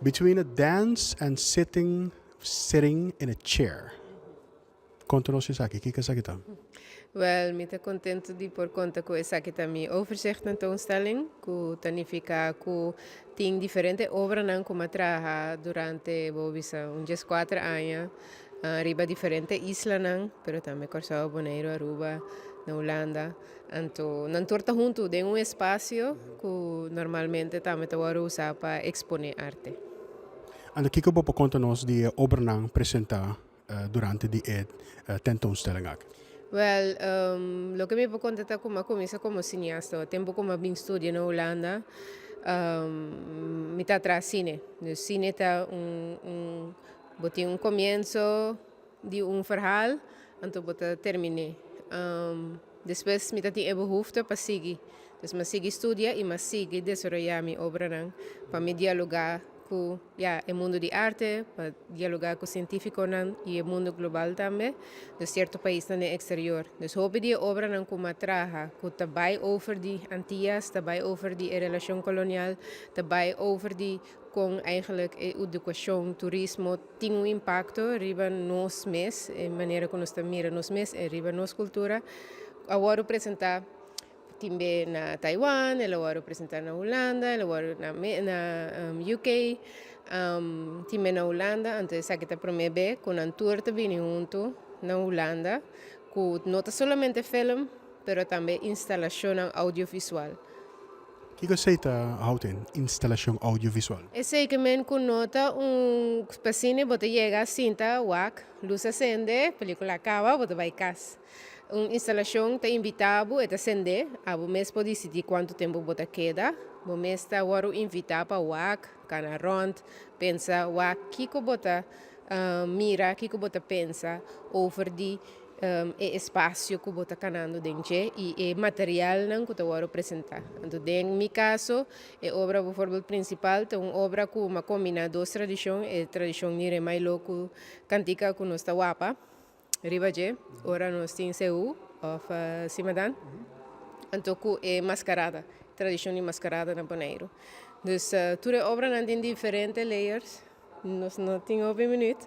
Between a dance and sitting in a chair. Konta nos esaki, kiko esaki ta? Wel, mi ta kontentu di por konta ku esaki ta mi overzicht tentoonstelling, ku ta nifiká ku tin diferente obranan ku mi a traha durante, bo bisa, un 14 aña riba diferente islanan, pero tambe Kòrsou, Boneiru, Aruba, na Hulanda. Anto, nan tur ta huntu den un espasio ku normalmente tambe ta wòrdu usá pa eksponé arte. Anto kiko bo por konta nos di obranan presentá durante di e tentoonstelling aki? Wel, loke mi por konta ta ku mi a kuminsá komo cineasta. Tempu ku mi a bin studia na Hulanda, mi ta traha sine. Dus sine ta un bo tin un komienso di un verhaal, anto bo ta terminé. Despues mi ta tin e behoefte pa sigui. Dus mi a sigui studia i mi a sigui desaroyá mi obranan pa mi dialogá ku, ja, e mundu di arte, pa dialogá ku sientífikonan i e mundu global tambe, dus sierto paisnan den eksterior. Dus hopi di e obranan ku mi a traha ku ta bai over di Antias, ta bai over di e relashon kolonial, ta bai over di kon eigenlijk e edukashon, turismo tin un impakto riba nos mes, e manera ku nos ta mira nos mes i riba nos kultura, a wòrdu presentá tin be na Taiwan, el a wòrdu presentá na Hulanda, el a wòrdu na UK, tin be na Hulanda. Anto esaki ta promé be ku nan tur ta bini huntu na Hulanda, ku no ta solamente film, pero tambe instalashonnan audiovisual. Kiko esei ta houdt in, instalashon audiovisual? Esei ke men ku no ta un pa sine bo ta yega sinta wak, lus a sende, pelikula a kaba, bo ta bai kas. Un instalashon ta invitá bo, e ta sende, abo mes por disidí kuantu tempu bo ta keda. Bo mes ta wòrdu invitá pa wak, kana rònt, pensa wak kiko bo ta mira, kiko bo ta pensa over di e espasio ku bo ta kanando den dje i e materialnan ku ta wòrdu presentá. Anto den mi kaso e obra bijvoorbeeld prinsipal ta un obra ku mi a kombiná dos tradishon, e tradishon di Remailo ku kantika ku nos ta wapa riba dje ora nos tin seú òf simadan, anto ku e maskarada, tradishon di maskarada na Boneiru. Dus tur e obranan tin diferente layers. Nos no tin hopi minuut,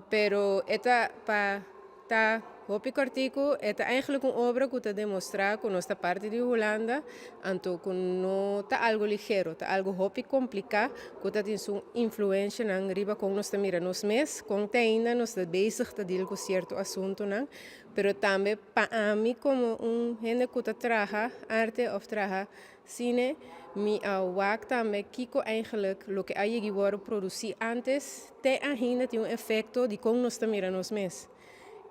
pero e ta pa ta hopi kòrtiku, e ta eigenlijk un obra ku ta demostrá ku nos ta parti di Hulanda, anto ku no ta algu ligero, ta algu hopi kompliká ku ta tin su influenshanan riba kon nos ta mira nos mes, kon te ainda nos ta bezig ta deal ku sierto asuntunan, pero tambe pa ami komo un hende ku ta traha arte òf traha sine, mi a wak tambe kiko eigenlijk loke a yegi wòrdu produsí antes te ainda tin un efekto di kon nos ta mira nos mes.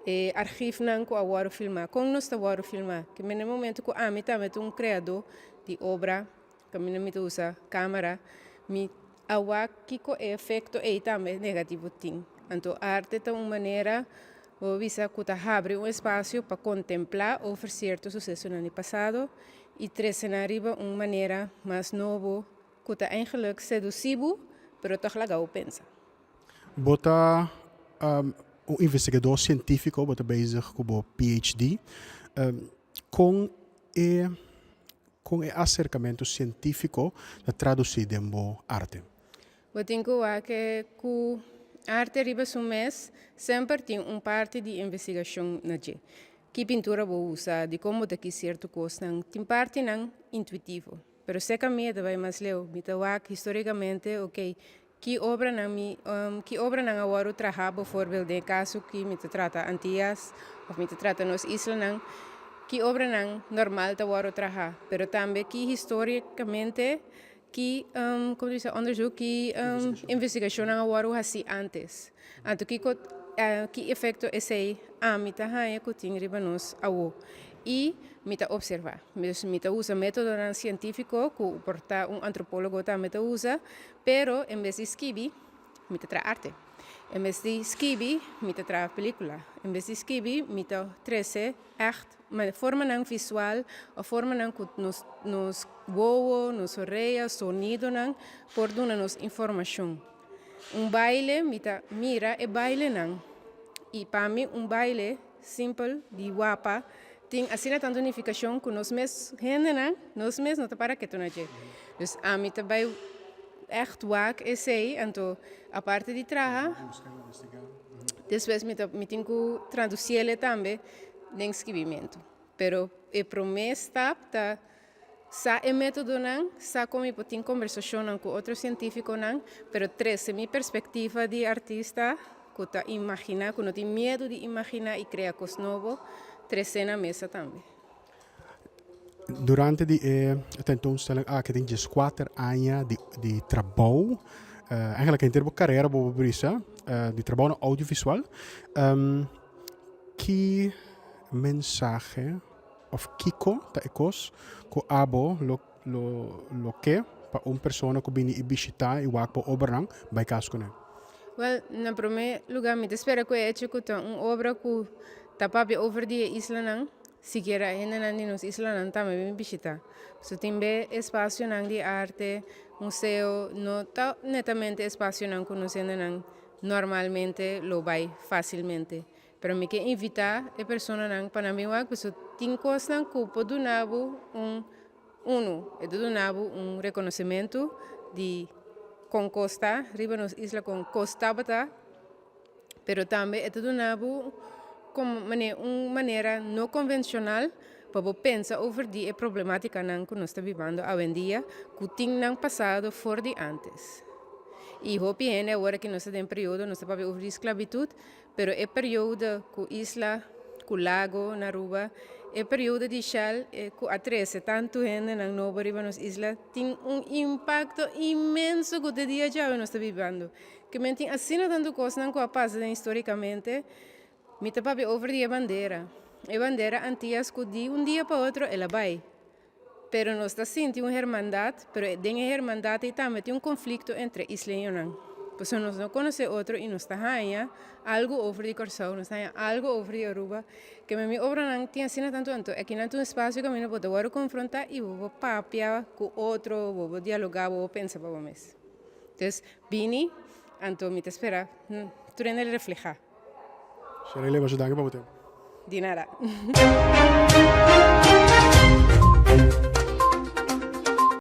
E archiefnan ku a wòrdu filmá, kon nos ta wòrdu filmá. Ke na e momento ku ami tambe ta un kreadó di obra, kaminda mi ta usa kamera, mi a wak kiko e efekto ei tambe negativo tin. Anto arte ta un manera, bo bisa, ku ta habri un espasio pa kontemplá over sierto susesonan di pasado i trese nan riba un manera mas nobo ku ta eigenlijk sedusí bo, pero tòg laga bo pensa. Bo ta un investigadó sientífiko, bo ta bezig ku bo PhD. Kon e aserkamentu sientífiko ta tradusí den bo arte? Bo tin ku wak ku arte riba su mes semper tin un parti di investigashon na dje. Ki pintura bo usa, dikon bo ta kis sierto kosnan, tin partinan intuitivo. Pero serka mi e ta bai mas leu. Mi ta wak histórikamente, ok, ki obranan a wòrdu traha, bijvoorbeeld den e kaso ki mi ta trata Antias òf mi ta trata nos islanan, ki obranan normal ta wòrdu traha, pero tambe ki histórikamente, ki, komo ta bisa, onderzoek, ki investigashonnan a wòrdu hasi antes. Anto kiko, ki efekto esei ami ta haña ku tin riba nos awo. I mi ta opservá. Dus mi ta usa métodonan sientífiko ku por ta un antropólogo tambe ta usa, pero en bes di skibi, mi ta traha arte. En bes di skibi, mi ta traha pelíkula. En bes di skibi, mi ta trese ègt formanan visual òf formanan ku nos wowo, nos orea, sonidonan por duna nos informashon. Un baile, mi ta mira e bailenan i pa mi un baile simpel di wapa tin asina tantu nifikashon ku nos mes hendenan, nos mes no ta para ketu na dje. Dus ami ta bai. Echt wak esei, anto aparte di traha, despues mi ta mi tin ku tradusiele tambe den skibimentu. Pero e promé stap ta sa e métodonan, sa kon mi por tin kombersashonnan ku otro sientífikonan, pero trese mi perspektiva di artista ku ta imaginá, ku no tin miedu di imaginá i krea kos nobo, tres'é na mesa tambe. Durante di e tentoonstelling aki tin dieskuater aña di di trabou, eigenlijk henter bo karera bo por bisa, di trabou na audiovisual. Ki mensahe of kiko ta e kos ku abo lo lo lo ke pa un persona ku bini i bishita i wak bo obranan bai kas kuné? Wèl, na promé lugá mi ta spera ku e echo ku ta un obra ku ta papia over di e islanan, sikiera hendenan di nos islanan tambe bin bishita. So tin be espasionan di arte, museo, no ta netamente espasionan ku nos hendenan normalmente lo bai fásilmente. Pero mi ke invitá e personanan pa nan bin wak pasobra tin kosnan ku por duna bo un unu, e ta duna bo un rekonosementu di kon kos ta riba nos isla, kon kos tabata, pero tambe e ta duna bo komo manera un manera no konvenshonal pa bo pensa over di e problemátikanan ku nos ta bibando awendia ku tin nan pasado for di ántes. I hopi hende awor ku nos ta den periodo nos ta papia over di sklabitut, Pero e periodo cu isla cu lago na Aruba, e periodo di Shell cu a trece tanto hendenan nobo riba nos isla tin un impacto inmenso cu te dia djawe nos ta bibando. Ke men tin asina tanto cosnan cu a pasa den historicamente, mi ta papia over di e bandera. E bandera Antillas cu di un dia pa otro el a bay. Pero nos ta sinti un hermandad, pero den e hermandad ei tambe tin un conflicto entre isleñonan. Pasobra nos no conoce otro y nos ta haña algo over di Corsou, nos ta haña algo over di Aruba, ke men mi obranan tin asina tanto anto akinan ta un espacio kaminda bo ta wòrdu confronta y bo por papia ku otro, bo por dialoga, bo por pensa pa bo mes. Entonces bini, anto mi ta spera tur hende refleha. Sherley, masha danki pa bo tempu. Di nada.